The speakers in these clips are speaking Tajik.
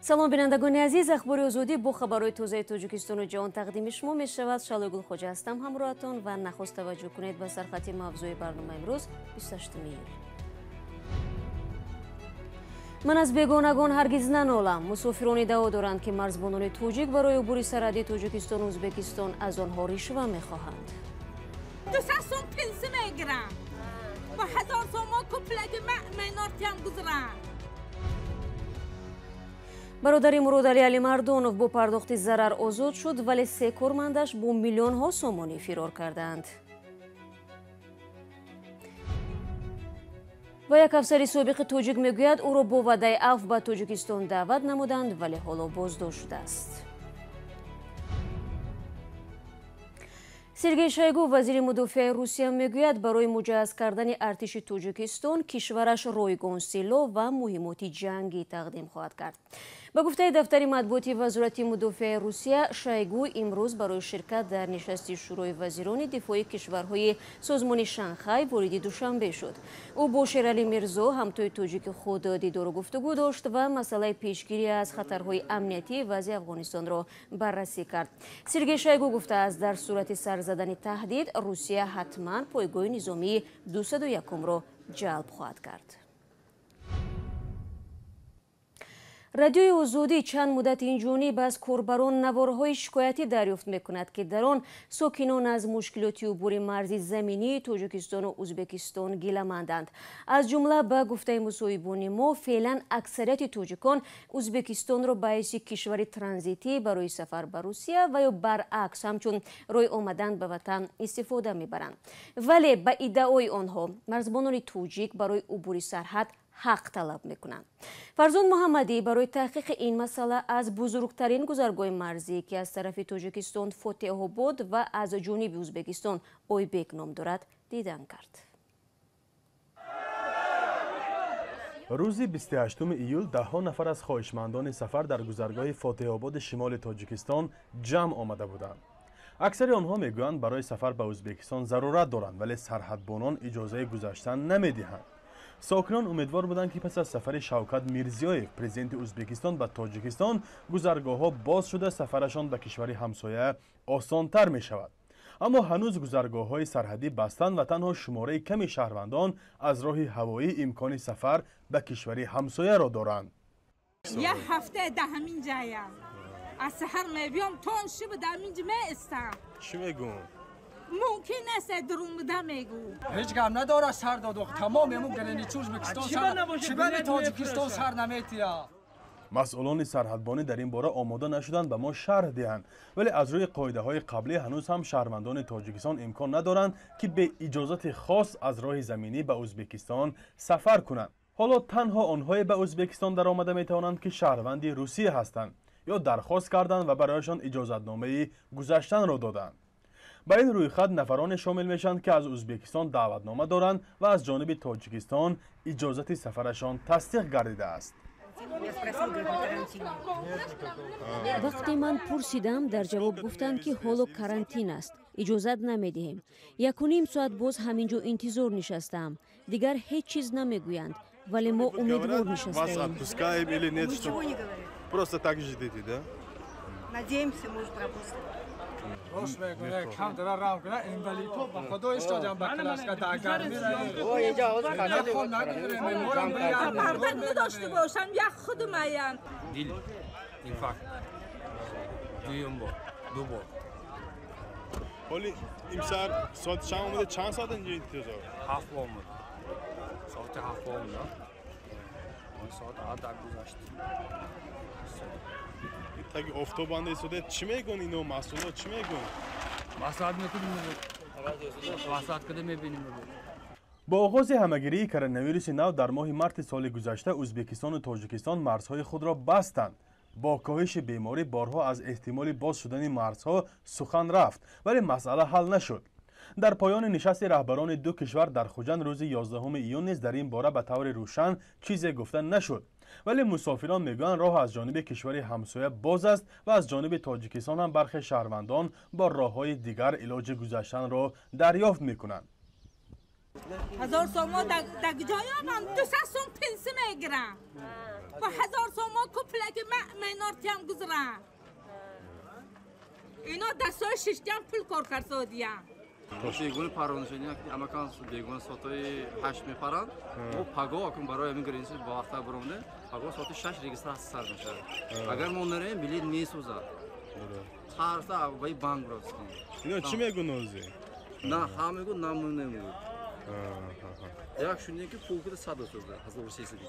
Салом, бинандагони азиз. Ахбори Озодӣ бо хабарҳои тозаи Тоҷикистону ҷаҳон тақдими шумо мешавад. Шалои Гулхоҷа ҳастам ҳамроҳатон ва нахуст таваҷҷӯҳ кунед ба сархати мавзӯи барнома имрӯз, 28 июл. Ман аз бегонагон ҳаргиз нанолам. Мусофирон иддао доранд, ки марзбонони тоҷик барои убури сарҳади Тоҷикистону Ӯзбекистон аз онҳо ришва мехоҳанд. 200 сом пенсия мегирам. Ба 1000 сомон куплаги майнортиам гузарам. Бародари Муродалӣ Алимардонов бо пардохти зарар озод шуд, вале се кормандаш бо миллионҳо сомонӣ фирор карданд. Ва як афсари собиқи тоҷик мегӯяд, ӯро бо ваъдаи афв ба Тоҷикистон даъват намуданд, вале ҳоло боздошт шудааст. Сергей Шойгу, вазири мудофиаи Русия, мегӯяд, барои муҷаҳҳаз кардани артиши Тоҷикистон кишвараш ройгон силоҳ ва муҳимоти ҷангӣ тақдим хоҳад кард. Ба гуфтаи дафтари матбуоти Вазорати мудофиаи Русия, Шойгу имрӯз барои ширкат дар нишасти Шӯрои вазирони дифои кишварҳои созмони Шанхай вориди Душанбе шуд. Ӯ бо Шералӣ Мирзо, ҳамтои тоҷики худ, дидору гуфтугӯ дошт ва масъалаи пешгирӣ аз хатарҳои амниятии вазъи Афғонистонро баррасӣ кард. Сергей Шойгу гуфтааст, дар сурати сар задани таҳдид Русия ҳатман пойгоҳи низомии 201-ро ҷалб хоҳад кард. Радиои Озодӣ чанд муддат инҷониб аз корбарон наворҳои шикоятӣ дарёфт мекунад, ки дар он сокинон аз мушкилоти убури марзи заминии Тоҷикистону Ӯзбекистон гиламанданд. Аз ҷумла, ба гуфтаи мусоҳибони мо, феълан аксарияти тоҷикон Ӯзбекистонро ба ҳайси кишвари транзитӣ барои сафар ба Русия ва ё баръакс ҳамчун роҳи омадан ба ватан истифода мебаранд. Вале ба иддаои онҳо марзбонони тоҷик барои убури сарҳад ҳақ талаб мекунанд. Фарзон Муҳаммадӣ барои таҳқиқи ин масъала аз бузургтарин гузаргоҳи марзӣ, ки аз тарафи Тоҷикистон Фотеҳобод ва аз ҷониби Ӯзбекистон Ойбек ном дорад, дидан кард. Рӯзи 28 июл даҳҳо нафар аз хоҳишмандони сафар дар гузаргоҳи Фотеҳободи шимоли Тоҷикистон ҷамъ омада буданд. Аксари онҳо мегӯянд, барои сафар ба Ӯзбекистон зарурат доранд, вале сарҳадбонон иҷозаи гузаштан намедиҳанд. Сокинон умедвор буданд, ки пас аз сафари Шавкат Мирзиёев, президенти Ӯзбекистон, ба Тоҷикистон гузаргоҳҳо боз шуда, сафарашон ба кишвари ҳамсоя осонтар мешавад. Аммо ҳанӯз гузаргоҳҳои сарҳадӣ бастанд ва танҳо шумораи ками шаҳрвандон аз роҳи ҳавоӣ имкони сафар ба кишвари ҳамсояро доранд. Як ҳафта дар ҳамин ҷаям. Аз саҳар мебиём, то шиб дар ҳамин ҷо меистам. Чӣ мегӯм? Мумкин нест дурумда мегӯ. Ҳеҷ гап надорад сар дод. Тамом ему границу Ӯзбекистон чиба Тоҷикистон сар наметия. Масъулони сарҳадбонӣ дар ин бора омода нашуданд ба мо шарҳ диҳанд, вале аз рӯи қоидаҳои қаблӣ ҳанӯз ҳам шаҳрвандони Тоҷикистон имкон надоранд, ки бе иҷозати хос аз роҳи заминӣ ба Ӯзбекистон сафар кунанд. Ҳоло танҳо онҳое ба Ӯзбекистон даромада метавонанд, ки шаҳрванди Русия ҳастанд ё дархост карданд ва барояшон иҷозатномаи гузаштанро доданд. Ба ин рӯйхат нафароне шомил мешаванд, ки аз Ӯзбекистон даъватнома доранд ва аз ҷониби Тоҷикистон иҷозати сафарашон тасдиқ гардидааст. Вақте ман пурсидам, дар ҷавоб гуфтанд, ки ҳоло карантин аст, иҷозат намедиҳем. 1,5 соат боз ҳамин ҷо интизор нишастаам. Дигар ҳеҷ чиз намегӯянд, вале мо умедвор нишастаем. Просто так ждите, да? Надеемся, может, пропустят. Рост мегӯяд, кам дара рам кунад, инвалидҳо ба худо истодан ба коляска дар гармӣ. Пардак надошта бошам, як худумаям. Дил, инфаркт. Дуюм бор, ду бор. Ҳоли имсар соати чанд омада, чанд соат инҷо интизор? 7 омад. Соати 7 омад. Соат 8 гузашт. Таги офтоб анда истода, чӣ мегӯн ино масъуло, чӣ мегӯн? Маслиҳат мекунем, маслиҳат карда мебинем. Бо оғози ҳамагирии коронавируси нав дар моҳи марти соли гузашта Ӯзбекистону Тоҷикистон марзҳои худро бастанд. Бо коҳиши беморӣ борҳо аз эҳтимоли боз шудани марзҳо сухан рафт, вале масъала ҳал нашуд. Дар поёни нишасти раҳбарони ду кишвар дар Хуҷанд рӯзи 11 июн низ дар ин бора ба таври рӯшан чизе гуфта нашуд. Вале мусофирон мегӯянд, роҳ аз ҷониби кишвари ҳамсоя боз аст ва аз ҷониби Тоҷикистон ҳам бархе шаҳрвандон бо роҳҳои дигар илоҷи гузаштанро дарёфт мекунанд. 1000 сомон дар ҷоёмам 200 сом пенсия мегирам. Ба 1000 сомон куплаки минортиам гузарам. Ино дастҳои шиштиам пул кор карсодиям. Бегуна парвонашони амакан бегуна соатҳои 8 мепаранд. Мо пагоҳ акун барои ҳамин граница ба вақта баромада, пагоҳ соати 6 регистрация сар мешавад. Агар мо наравем, билет месӯзад. Тарса вай банк рафтем. Ино чӣ мегӯн ози? На ҳа мегӯ, на му намегӯ. Як шунидем ки пул куда сад сӯзад, 1300.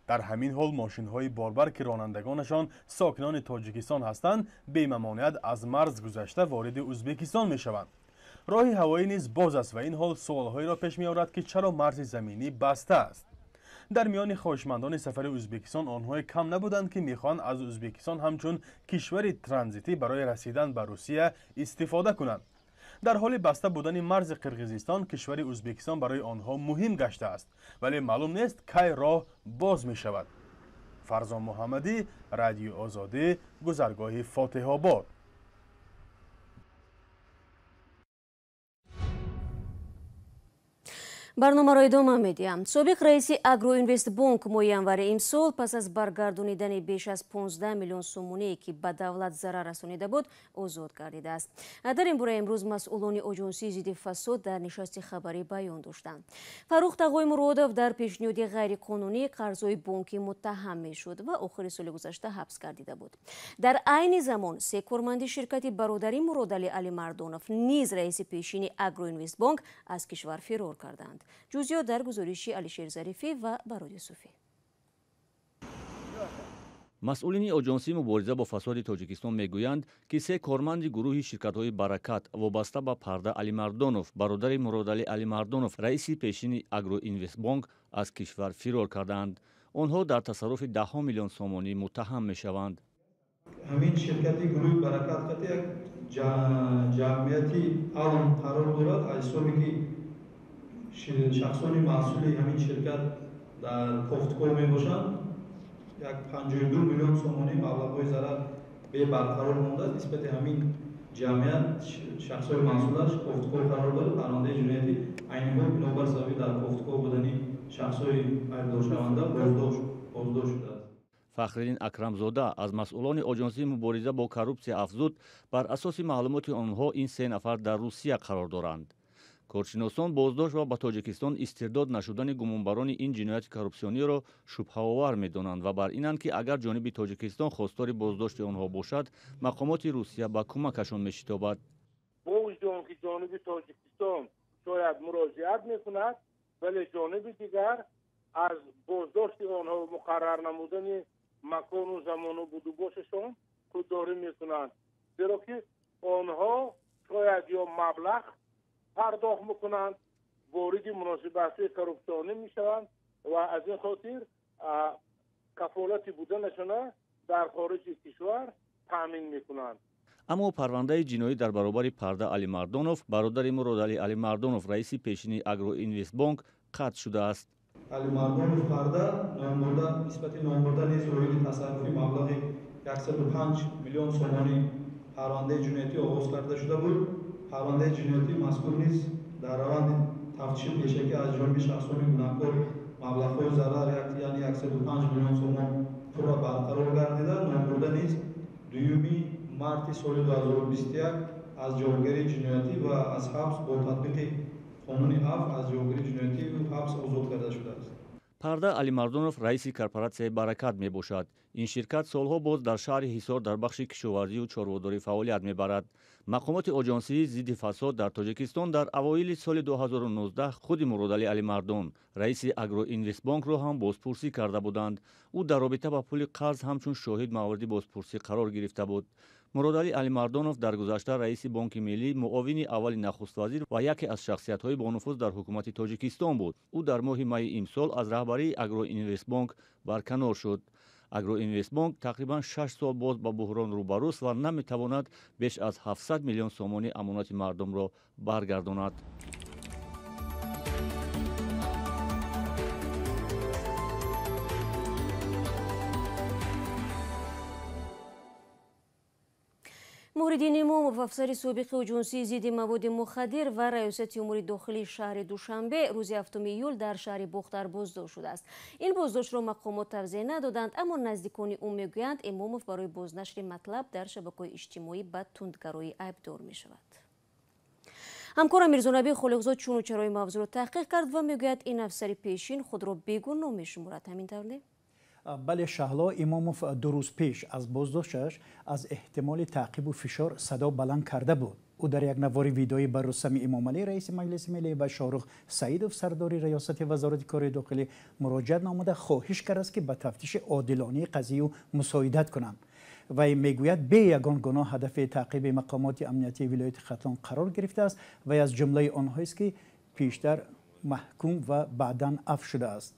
Дар ҳамин ҳол мошинҳои борбар, ки ронандагонашон сокинони Тоҷикистон ҳастанд, бемамониат аз марз гузашта вориди Ӯзбекистон мешаванд. Роҳи ҳавоӣ низ боз аст ва ин ҳол суолҳоеро пеш меорад, ки чаро марзи заминӣ баста аст. Дар миёни хоҳишмандони сафари Ӯзбекистон онҳое кам набуданд, ки мехоҳанд аз Ӯзбекистон ҳамчун кишвари транзитӣ барои расидан ба Русия истифода кунанд. Дар ҳоли баста будани марзи Қирғизистон кишвари Ӯзбекистон барои онҳо муҳим гаштааст, вале маълум нест кай роҳ боз мешавад. Фарзон Муҳаммадӣ, Радиои Озодӣ, гузаргоҳи Фотиҳобод. Барномаро идома медиҳам. Собиқ раиси Агроинвестбонк моҳи январи имсол пас аз баргардонидани беш аз 15 миллион сомоние, ки ба давлат зарар расонида буд, озод гардидааст. Дар ин бора имрӯз масъулони оҷонсии зидди фасод дар нишасти хабарӣ баён доштанд. Фаррух Тағоймуродов дар пешниҳоди ғайриқонунии қарзҳои бонкӣ муттаҳам мешуд ва охири соли гузашта ҳабс гардида буд. Дар айни замон се корманди ширкати бародари Муродалӣ Алимардонов низ раиси пешини Агроинвестбонк аз кишвар фирор карданд. Ҷузъиёт дар гузориши Алишер Зарифӣ ва Бароди Суфӣ. Масъулини оҷонсии мубориза бо фасоди Тоҷикистон мегӯянд, ки се корманди гурӯҳи ширкатҳои Баракат вобаста ба Парда Алимардонов, бародари Муродалӣ Алимардонов, раиси пешини Агроинвестбонк, аз кишвар фирор кардаанд. Онҳо дар тасарруфи даҳҳо миллион сомонӣ муттаҳам мешаванд. Ҳамин ширкати гурӯҳи Баракат қати як ҷамъияти алм қарор дорад, аз ҳисоби ки шахсони масъули ҳамин ширкат дар кофткор мебошанд, як 52 миллион сомонӣ маблағҳои зарар бебарқарор мондааст. Нисбати ҳамин ҷамъият шахсҳои масъулаш кофткор қарор дорад. Парвандаи ҷиноятӣ айни ҳол бинобар сабаби дар кофткор будани шахсҳои айбдоршаванда боздошт шудааст. Фахриддин Акрамзода аз масъулони оҷонсии мубориза бо коррупсия афзуд, бар асоси маълумоти онҳо ин се нафар дар Русия қарор доранд. Коршиносон боздошт ва ба Тоҷикистон истирдод нашудани гумонбарони ин ҷинояти коррупсиониро шубҳаовар медонанд ва бар инанд, ки агар ҷониби Тоҷикистон хостори боздошти онҳо бошад, мақомоти Русия ба кӯмакашон мешитобад. Бо вуҷуди он ки ҷониби Тоҷикистон шояд муроҷиат мекунад, вале ҷониби дигар аз боздошти онҳо муқаррар намудани макону замону будубошашон худдорӣ мекунанд, зеро ки онҳо шояд ё маблағ пардохт мекунанд, вориди муносибатҳои коррупсионӣ мешаванд ва аз ин хотир кафолати буданашона дар хориҷи кишвар таъмин мекунанд. Аммо парвандаи ҷиноӣ дар баробари Парда Алимардонов, бародари Муродалӣ Алимардонов, раиси пешини Агроинвестбонк, қатъ шудааст. Алимардонов Парда номбурда нисбати номбурда низ оиди тасарруфи маблағи 105 миллион сомонӣ парвандаи ҷиноятӣ оғоз карда шуда буд. Парвандаи ҷиноятӣ мазкур низ дар раванди тафтиши пешакӣ аз ҷониби шахсони гунаҳкор маблағҳои зарар, яъне 105 миллион сомон пурра барқарор гардида, номбурда низ 2 марти соли 2021 аз ҷавобгарии ҷиноятӣ ва аз ҳабс бо татбиқи қонуни афв аз ҷавобгарии ҷиноятӣ ҳабс озод карда шудааст. Парда Алимардонов раиси корпоратсияи Баракат мебошад. Ин ширкат солҳо боз дар шаҳри Ҳисор дар бахши кишоварзию чорводорӣ фаъолият мебарад. Мақомоти оҷонсии зидди фасод дар Тоҷикистон дар авоили соли 2019 худи Муродалӣ Алимардон, раиси Агроинвестбонкро ҳам бозпурсӣ карда буданд. Ӯ дар робита ба пули қарз ҳамчун шоҳид мавриди бозпурсӣ қарор гирифта буд. Муродалӣ Алимардонов дар гузашта раиси Бонки Миллӣ, муовини аввали нахуствазир ва яке аз шахсиятҳои бонуфуз дар ҳукумати Тоҷикистон буд. Ӯ дар моҳи майи имсол аз раҳбарии Агроинвестбонк барканор шуд. Агроинвестбонк тақрибан 6 сол боз ба буҳрон рӯбарӯст ва наметавонад беш аз 700 миллион сомонӣ амонати мардумро баргардонад. Муҳриддин Имомов, афсари собиқи оҷонсии зидди маводи мухаддир ва раёсати умури дохилии шаҳри Душанбе, рӯзи 7 июл дар шаҳри Бохтар боздошт шудааст. Ин боздоштро мақомот тавзеҳ надоданд, аммо наздикони ӯ мегӯянд, Имомов барои бознашри матлаб дар шабакаҳои иҷтимоӣ ба тундгароӣ айбдор мешавад. Ҳамкорам Мирзонаби Холиқзод чуну чарои мавзӯъро таҳқиқ кард ва мегӯяд, ин афсари пешин худро бегуноҳ мешуморад. Ҳамин тавр не? Бале, Шаҳло, Имомов 2 рӯз пеш аз боздошташ аз эҳтимоли таъқибу фишор садо баланд карда буд. Ӯ дар як навори видеоӣ ба Рустами Эмомалӣ, раиси Маҷлиси Миллӣ, ва Шоҳрух Саидов, сардори раёсати вазорати кори дохилӣ, муроҷиат намуда хоҳиш кардааст, ки ба тафтиши одилонии қазияи ӯ мусоидат кунанд. Вай мегӯяд, бе ягон гуноҳ ҳадафи таъқиби мақомоти амниятии вилояти Хатлон қарор гирифтааст ва аз ҷумлаи онҳоест, ки пештар маҳкум ва баъдан афв шудааст.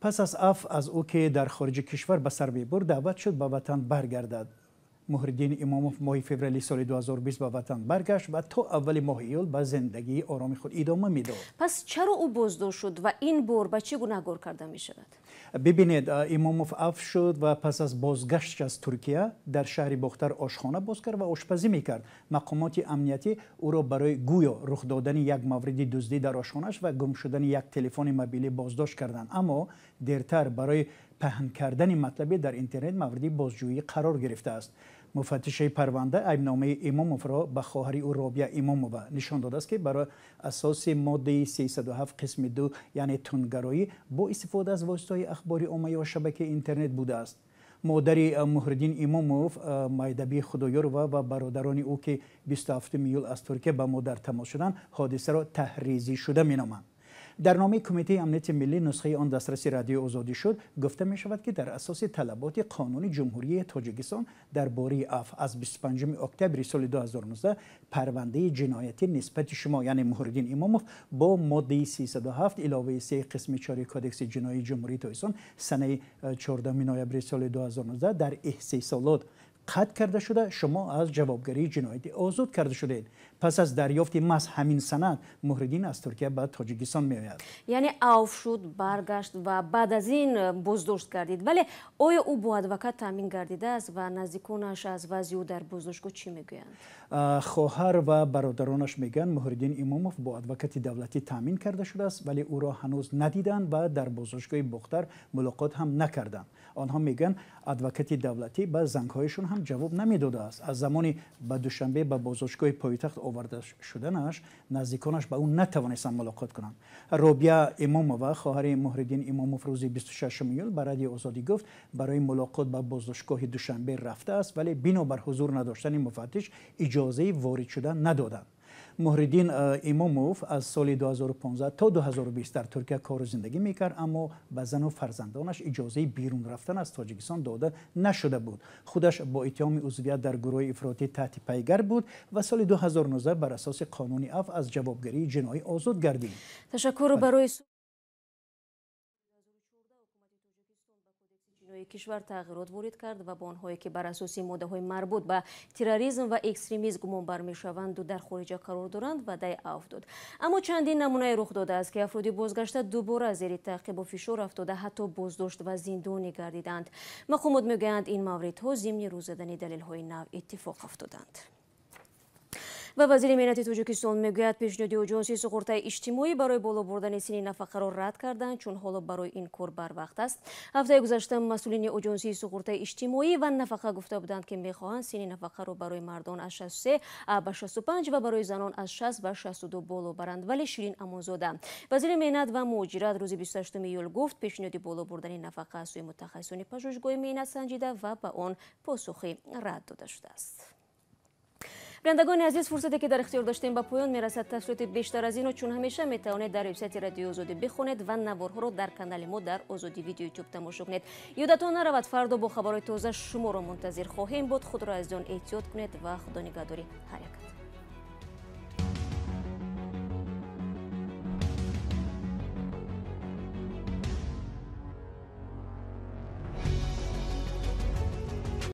Пас аз афв аз ӯ, ки дар хориҷи кишвар ба сар мебурд, даъват шуд ба ватан баргардад. Муҳриддин Имомов моҳи феврали соли 2020 ба ватан баргашт ва то аввали моҳи июл ба зиндагии ороми худ идома медод. Пас чаро ӯ боздошт шуд ва ин бор ба чӣ гунаҳгор карда мешавад? Бибинед, Имомов афв шуд ва пас аз бозгашташ аз Туркия дар шаҳри Бохтар ошхона боз кард ва ошпазӣ мекард. Мақомоти амниятӣ ӯро барои гӯё рух додани як мавриди дуздӣ дар ошхонааш ва гум шудани як телефони мобилӣ боздошт карданд, аммо дертар барои паҳн кардани матлабе дар интернет мавриди бозҷӯӣ қарор гирифтааст. Муфаттишаи парванда айбномаи Имомовро ба хоҳари ӯ Робия Имомова нишон додааст, ки барои асоси моддаи 307 қисми 2, яъне тундгароӣ бо истифода аз воситаҳои ахбори омма ё шабакаи интернет будааст. Модари Муҳриддин Имомов, Майдаби Худоёрова, ва бародарони ӯ, ки 27 июл аз Туркия ба мо дар тамос шуданд, ҳодисаро таҳризӣ шуда меноманд. Дар номаи Кумитаи амнияти миллӣ, нусхаи он дастраси Радиои Озодӣ шуд, гуфта мешавад, ки дар асоси талаботи қонуни Ҷумҳурии Тоҷикистон дар бораи афв аз 25 октябри соли 2019 парвандаи ҷиноятӣ нисбати шумо, яъне Муҳриддин Имомов, бо моддаи 307 иловаи 3 қисми 4 Кодекси ҷиноии Ҷумҳурии Тоҷикистон санаи 14 ноябри соли 2019 дар истеҳсолот қатъ карда шуда, шумо аз ҷавобгарии ҷиноятӣ озод карда шудед. Пас аз дарёфти маҳз ҳамин санад Муҳриддин аз Туркия ба Тоҷикистон меояд. Яъне авф шуд, баргашт ва баъд аз ин боздошт гардид. Вале оё ӯ бо адвокат таъмин гардидааст ва наздиконаш аз вазъи ӯ дар боздоштгоҳ чӣ мегӯянд? Хоҳар ва бародаронаш мегӯянд, Муҳриддин Имомов бо адвокати давлатӣ таъмин карда шудааст, вале ӯро ҳанӯз надиданд ва дар боздоштгоҳи Бохтар мулоқот ҳам накарданд. Онҳо мегӯянд, адвокати давлатӣ ба зангҳояшон ҳам ҷавоб намедодааст. Аз замони ба Душанбе ба боздоштгоҳи пойтахт оварда шуданаш наздиконаш ба ӯ натавонистанд мулоқот кунанд. Робия Имомова, хоҳари Муҳриддин Имомов, рӯзи 26 июл ба Радиои Озодӣ гуфт, барои мулоқот ба боздоштгоҳи Душанбе рафтааст, вале бинобар ҳузур надоштани муфаттиш иҷозаи ворид шудан надоданд. Муҳриддин Имомов аз соли 2015 то 2020 дар Туркия кору зиндагӣ мекард, аммо ба зану фарзандонаш иҷозаи берун рафтан аз Тоҷикистон дода нашуда буд. Худаш бо иттиҳоми узвият дар гурӯҳи ифротӣ таҳти пайгар буд ва соли 2019 бар асоси қонуни афв аз ҷавобгарии ҷиноӣ озод гардид. Ташаккур барои кишвар тағйирот ворид кард ва ба онҳое, ки бар асоси моддаҳои марбут ба терроризм ва экстремизм гумонбар мешаванду дар хориҷа қарор доранд, ваъдаи афв дод. Аммо чандин намунае рух додааст, ки афроди бозгашта дубора зери таъқибу фишор афтода, ҳатто боздошт ва зиндонӣ гардиданд. Мақомот мегӯянд, ин мавридҳо зимни рӯз задани далелҳои нав иттифоқ афтоданд. Ва вазири меҳнати Тоҷикистон мегӯяд, пешниҳоди оҷонсии суғуртаи иҷтимоӣ барои боло бурдани синни нафақаро рад карданд, чун ҳоло барои ин кор барвақт аст. Ҳафтаи гузашта масъулини оҷонсии суғуртаи иҷтимоӣ ва нафақа гуфта буданд, ки мехоҳанд синни нафақаро барои мардон аз 63 ба 65 ва барои занон аз 60 ба 62 боло баранд. Вале Ширин Амонзода, вазири меҳнат ва муҳоҷират, рӯзи 28 июл гуфт, пешниҳоди боло бурдани нафақа аз сӯи мутахассисони пажӯҳишгоҳи меҳнат санҷида ва ба он посухи рад дода шудааст. Бинандагони азиз, фурсате ки дар ихтиёр доштем ба поён мерасад. Тафсилоти бештар аз инро чун ҳамеша метавонед дар вебсайти Радиои Озодӣ бихонед ва наворҳоро дар канали мо дар Озодӣ Видео Ютуб тамошо кунед. Ёдатон наравад, фардо бо хабарҳои тоза шуморо мунтазир хоҳем буд. Худро аз он эҳтиёт кунед ва худо нигаҳдори ҳар якатон.